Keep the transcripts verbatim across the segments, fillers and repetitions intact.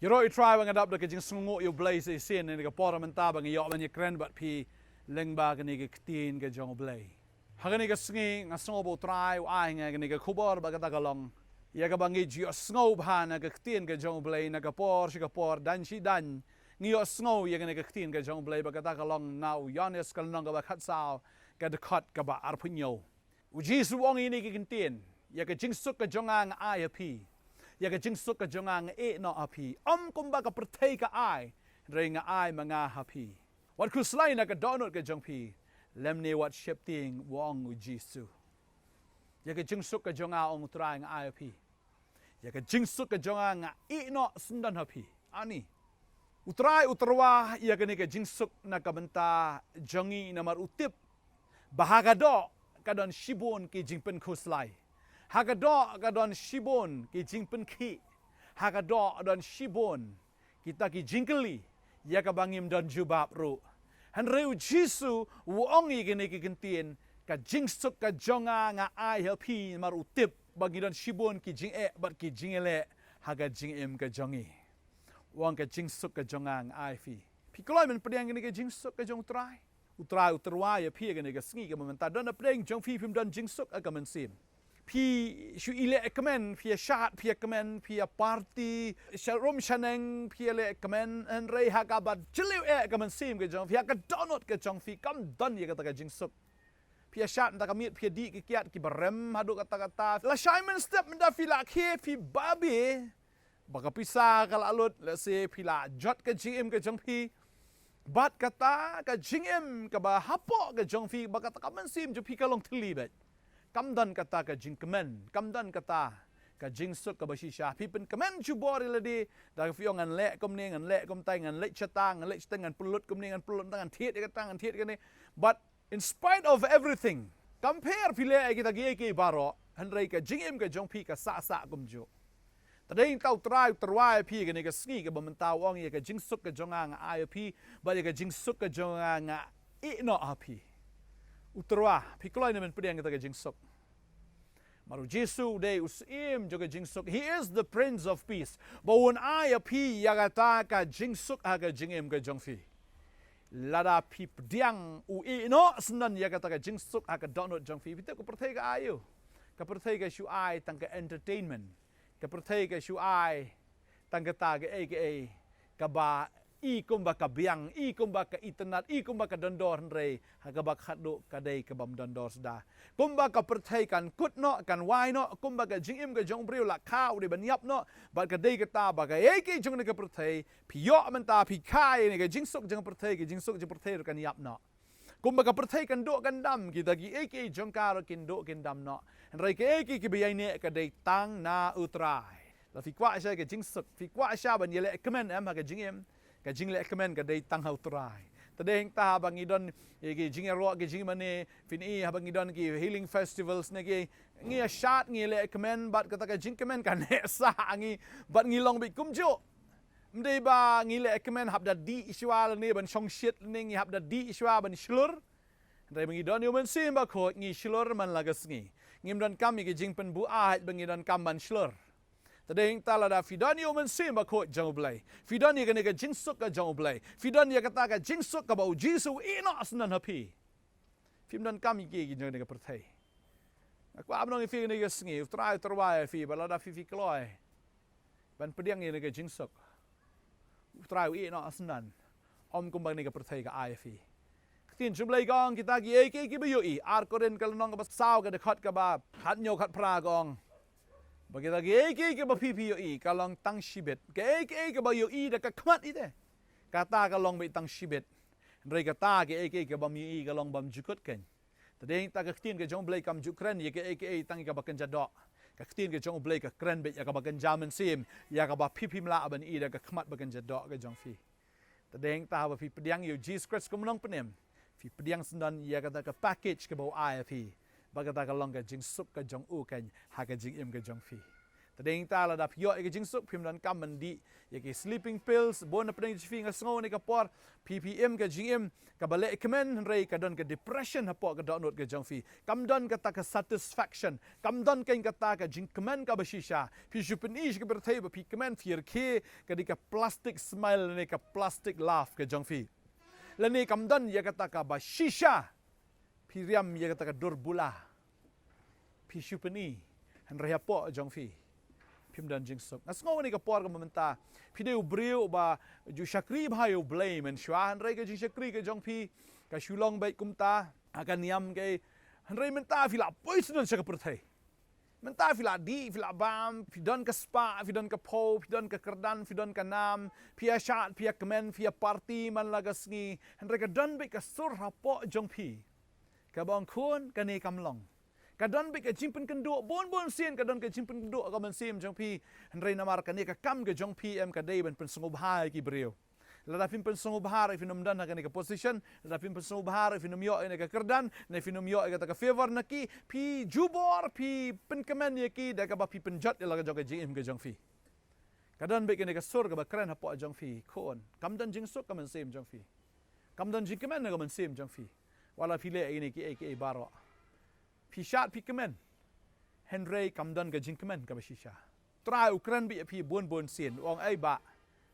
Ïaroh ïa u Trai ba nga dap da ka jingsngewnguh ïa u Blei sa shisien, ïa kane ka por mynta ba nga ïoh ban ïakren bad phi lyngba kane ka ktien ka jong u Blei. Ha kane ka sngi nga sngew ba u Trai u ai ha nga kane ka khubor bad kata ka long, ïa kaba ngi ju ïohsngew bha na ka ktien ka jong u Blei na ka por sha ka por, dang shi dang ngi ïohsngew ïa kane ka ktien ka jong u Blei bad kata ka long na u Ïoannis ka lynnong kaba khatsaw, ka dkhot kaba arphew hynñiew. U Jisu u ong ïa kane ka ktien, ïa ka jingsuk ka jong nga nga ai ha phi. Ïa ka jingsuk ka jong nga nga ïeh noh ha phi. Ym kumba ka pyrthei ka ai, hynrei nga ai ma nga ha phi. Wat khuslai na ka dohnud ka jong phi, lymne wat sheptieng, u ong u Jisu. Ïa ka jingsuk ka jong nga, ong u Trai, nga ai ha phi. Ïa ka jingsuk ka jong nga nga ïeh noh syndon ha phi. Ani. U Trai u tyrwa ïa kane ka jingsuk na ka bynta jong ngi namar u tip ba ha ka doh ka don shibun ki jingpynkhuslai. Ha ka doh ka don shibun ki jingpynkhih. Ha ka doh ka don shibun kita ki jingkylli ïa kaba ngim don jubab ruh. Hynrei u Jisu u ong ïa kane ka ktien, ka jingsuk ka jong nga nga ai ha phi, namar u tip ba ngi don shibun ki jingeh bad ki jingeh ha ka jingim ka jong ngi. U ong ka jingsuk ka jong nga nga ai phi. Phi kloi ban pdiang kane ka jingsuk ka jong u Trai. U Trai u tyrwa ïa phi ha kane ka sngi kaba mynta, don napdeng jong phi phim don jingsuk ha ka mynsiem. Phi shu ïaleh kmen, phi ïashad, phi ïakmen, phi ïaparty sha rum sha neng, phi ïaleh kmen, hynrei ha kaba jylliew eh ka mynsiem ka jong phi, ha ka dohnud ka jong phi kam don ïa kata ka jingsuk. Phi ïashad mynta ka miet, phi ïadih ki kiad kiba rem haduh katta katta. Lashai mynstep mynta phi la khie, phi babe ba ka pisa ka la lut, lehse phi la jot ka jingim ka jong phi. Bad kata ka jingim kaba hapoh ka jong phi, ba kata ka mynsiem jong phi ka long thylli beit. Kam don kata ka jingkmen, kam don kata ka jingsuk kaba shisha. Phi pynkmen jubor ïa lade, da phi ong ngan leh kumne, ngan leh kumtai, ngan leh shata, ngan leh shata, ngan pynlut kumne, ngan pynlut, ngan thied ïa kata, ngan thied ïa kane. But in spite of everything, kam pher phi leh ïa kita kiei kiei baroh, hynrei ka jingim ka jong phi ka sah sah kumjuh. Te dei tang u Trai u tyrwa ïa phi kane ka sngi kaba mynta, u ong ïa ka jingsuk ka jong nga nga ai ïa phi, bad ïa ka jingsuk ka jong nga nga ïeh noh ha phi. U tyrwa, phi kloi ne em ban pdiang kata ka jingsuk? Namar u Jisu u dei u Syiem jong ka jingsuk. He is the Prince of Peace. Ba un ai ïa phi ïa kata ka jingsuk ha ka jingim ka jong phi. Lada phi pdiang u ïeh noh syndon ïa kata ka jingsuk ha ka dohnud jong phi. Phi tip ka pyrthei ka ai ïa u. Ka pyrthei ka shu ai tang ka entertainment. Ka pyrthei ka shu ai tang kata kaei kaei kaba i kumba ka biang, i kumba ka itynnad, i kumba ka dondor, hynrei ha kaba khatduh ka dei kabym dondor suda. Kumba ka pyrthei kan kut noh, kan wai noh, kumba ka jingim ka jong u briew la kha u dei ban ïap noh, bad ka dei kata ba kaei kaei jong kane ka pyrthei phi ïoh mynta, phi kha ïa kane ka jingsuk jong ka pyrthei, ka jingsuk jong ka pyrthei ruh kan ïap noh. Kumba ka pyrthei kan duh kan dam, kita kiei kiei jong ka ruh kin duh kin dam noh. Hynrei kaei kaei kaba ïaineh ka dei tang na u Trai. Lada phi kwah sha ka jingsuk, phi kwah sha ban ïaleh kmen em ha ka jingim, ka jingleh kmen ka dei tang ha u Trai. Te dei hangta haba ngi don ïa ki jingïaroh, ki jingmane, phin i haba ngi don ki healing festivals ne ki, ngi ïashad, ngi ïaleh kmen, bad kata ka jingkmen ka neh sah ha ngi, bad ngi long beit kumjuh. Ym dei ba ngi leh kmen hap da dih shuwa lane ban shongshit lane, ngi hap da dih shuwa ban shlur. Hynrei ba ngi don ïa u Mynsiem Bakhuid ngi shlur man la ka sngi. Ngim donkam ïa ki jingpynbuaid ba ngi donkam ban shlur. Te dei hangta lada phi don ïa u Mynsiem Bakhuid jong u Blei, phi don ïa kane ka jingsuk ka jong u Blei, phi don ïa kata ka jingsuk kaba u Jisu u ïeh noh syndon ha phi. Phim donkam ïa kiei kiei jong kane ka pyrthei. Nga kwah ban ong ïa phi kane ka sngi, u Trai u tyrwa ïa phi, ba lada phi phi kloi ban pdiang ïa kane ka jingsuk, u Trai u ïeh noh syndon, ym kumba kane ka pyrthei ka ai ïa phi. Ka ktien jong u Blei ka ong kita kiei kiei kiba ïohi, Ar Korinth ka lynnong kaba saw ka dkhot kaba khathynñiew khatphra ka ong ba kita kiei kiei kiba phi phi ïohi ka long tang shibit. Kaei kaei kaba ïohi da ka khmat ïa te, kata ka long beit tang shibit. Hynrei kata kiei kiei kaba ym ïohi ka long bymjukut keiñ. Te dei hangta ka ktien ka jong u Blei kam ju kren ïa kaei kaei tang ïa kaba kynja doh. Ka ktien ka jong u Blei ka kren beit ïa kaba kynja mynsiem, ïa kaba phi phim lah ban i da ka khmat ba kynja doh ka jong phi. Te dei hangta haba phi pdiang ïa u Jisu Khrist kum u nongpynim, phi pdiang syndon ïa kata ka package kaba u ai ïa phi. Ba kata ka long ka jingsuk ka jong u keiñ ha ka jingim ka jong phi. Te dei nangta lada phi ïoh ïa ka jingsuk, phim donkam ban dih ïa ki sleeping pills. Bun na pdeng jong phi, nga sngew ha kane ka por phi, phi im ka jingim kaba leh kmen, hynrei ka don ka depression hapoh ka dohnud ka jong phi. Kam don kata ka satisfaction, kam don keiñ kata ka jingkmen kaba shisha. Phi shu pyni sha ka pyrthei ba phi kmen, phi rkhie. Ka dei ka plastic smile ne ka plastic laugh ka jong phi. Lane kam don ïa kata kaba shisha. Phi riam ïa kata ka dur bula. Phi shu pyni, hynrei hapoh jong phi phim don jingsuk. Nga sngew ha kane ka por kaba mynta phi dei u briew ba ju shakri bha ïa U Blei mynshuwa, hynrei ka jingshakri ka jong phi ka shu long beit kumta ha ka niam keiñ. Hynrei mynta phi la poi sha ka pyrthei. Mynta phi la dih, phi la bam, phi don ka spah, phi don ka phew, phi don ka kyrdan, phi don ka nam, phi ïa shad, phi ïa kmen, phi ïa party man la ka sngi. Hynrei ka don beit ka sur hapoh jong phi kaba ong, khun, kane kam long. Ka don beit ka jingpynkynduh, bun bun sien ka don ka jingpynkynduh ha ka mynsiem jong phi. Hynrei namar kane ka kam ka jong phi em ka dei ban pynsngewbha ïa ki briew. Lada phim pynsngewbha ruh, phin ym don ha kane ka position. Lada phim pynsngewbha ruh, phin ym ïoh ïa kane ka kyrdan, ne phin ym ïoh ïa kata ka favor na ki. Phi jubor, phi pynkmen ïa ki da kaba phi pynjot ïa la ka jong ka jingim ka jong phi. Ka don beit kane ka sur kaba kren hapoh jong phi, khun, kam don jingsuk ha ka mynsiem jong phi. Kam don jingkmen ha ka mynsiem jong phi. Wat la phi leh ïa kine kiei kiei baroh, phi shad, phi kmen, hynrei kam don ka jingkmen kaba shisha. Trai u kren beit ïa phi bun bun sien, u ong, ei bah,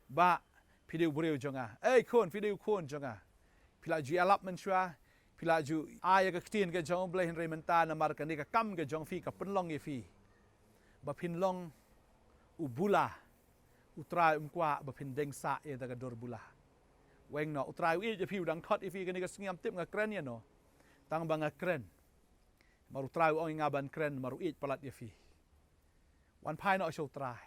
bah, phi dei u briew jong nga. Ei khun, phi dei u khun jong nga. Phi la ju ïalap mynshuwa, phi la ju ai ïa ka ktien ka jong U Blei, hynrei mynta namar kane ka kam ka jong phi ka pynlong ïa phi ba phin long u bula. U Trai um kwah ba phin deng sah ïa kata ka dur bula. Weng noh, U Trai u ïeit ïa phi, u dang khot ïa phi ha kane ka sngi. Ngam tip nga kren ïano, tang ba nga kren. Namar U Trai u ong ïa nga ban kren, namar u ïeit palat ïa phi. Wan phai noh sha U Trai.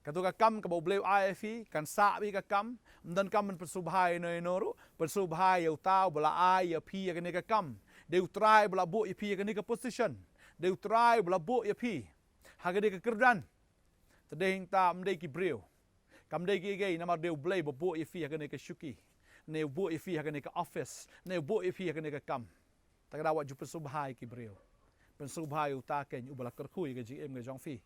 Kato ka kam kaba U Blei u ai ïa phi, kan sah beit ka kam. Ym donkam ban pynsngewbha ïano ïano ruh, pynsngewbha ïa uta uba la ai ïa phi ïa kane ka kam. Dei U Trai uba la buh ïa phi ïa kane ka position. Dei U Trai uba la buh ïa phi ha kane ka kyrdan. Te dei hangta, ym dei ki briew. Kam dei kiei kiei, namar dei U Blei ba buh ïa phi ha kane ka shuki, ne u buh ïa phi ha kane ka office, ne u buh ïa phi ha kane ka kam. Te ka daw wat ju pynsngewbha ïa ki briew. Pynsngewbha ïa uta keiñ uba la kyrkhu ïa ka jingim ka jong phi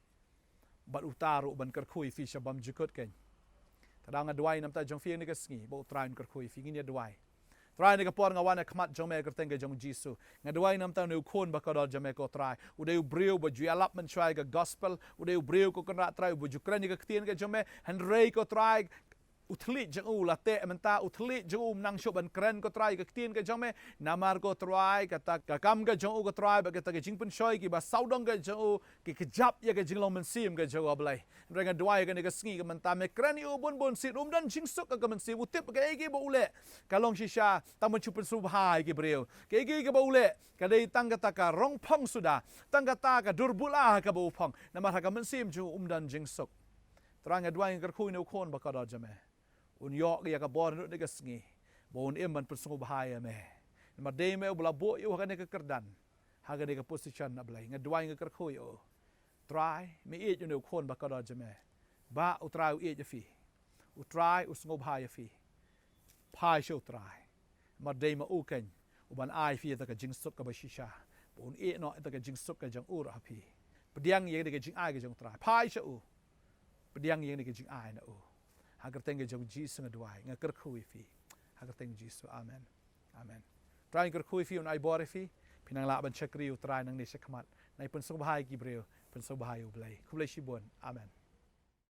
bad uta ruh ban kyrkhu ïa phi sha bymjukut keiñ. Te ka daw nga duwai na ka bynta jong phi ha kane ka sngi ba U Trai un kyrkhu ïa phi. Ngin ïa duwai. Trai, ha kane ka por nga wan ha khmat jong me ha ka kyrteng ka jong U Jisu. Nga duwai na ka bynta une u khun ba kordor jong me, ko Trai. U dei u briew ba ju ïalap mynshuwa ïa ka gospel. U dei u briew, ko Kynrad Trai, uba ju kren ïa ka ktien ka jong me. Hynrei, ko Trai, u thylliej jong u la teh mynta, u thylliej jong u um nang shuh ban kren, ko Trai, ïa ka ktien ka jong me. Namar, ko Trai, kata ka kam ka jong u, ko Trai, bad kata ka jingpynshoi, kiba sawdong ka jong u ki kjap ïa ka jinglong mynsiem ka jong u, Blei. Hynrei nga duwai ha kane ka sngi, ka mynta me kren ïa u bun bun sien, um don jingsuk ha ka mynsiem, u tip kaei kaei ba u leh ka long shisha tang ban shu pynsngewbha ïa ki briew. Kaei kaei kaba u leh ka dei tang kata ka rong phong suda, tang kata ka dur bula kaba u phong. Namar ha ka mynsiem jong u um don jingsuk. Trai, nga duwai, nga kyrkhu ïa une u khun ba kordor jong me. Un ïoh ïa ka bor ha kane ka sngi ba un im ban pynsngewbha ïa me. Namar dei me uba la buh ïa u ha kane ka kyrdan, ha kane ka position, A Blei. Nga duwai, nga kyrkhu ïa u. Trai, me ïeit ïa une u khun ba kordor jong me. Bah, U Trai u ïeit ïa phi. U Trai u sngewbha ïa phi. Phai sha U Trai. Namar dei ma u keiñ uban ai ïa phi ïa kata ka jingsuk kaba shisha, ba un ïeh noh ïa kata ka jingsuk ka jong u ruh ha phi. Pdiang ïa kane ka jingai ka jong U Trai. Phai sha u. Pdiang ïa kane ka jingai na u. Ha ka kyrteng ka jong U Jisu nga duwai, nga kyrkhu ïa phi. Ha ka kyrteng U Jisu. Amen. Amen. Trai un kyrkhu ïa phi, un ai bor ïa phi. Phin nang lah ban shakri ïa U Trai nangne shakhmat. Nai pynsngewbha ïa ki briew, pynsngewbha ïa U Blei. Khublei shibun. Amen.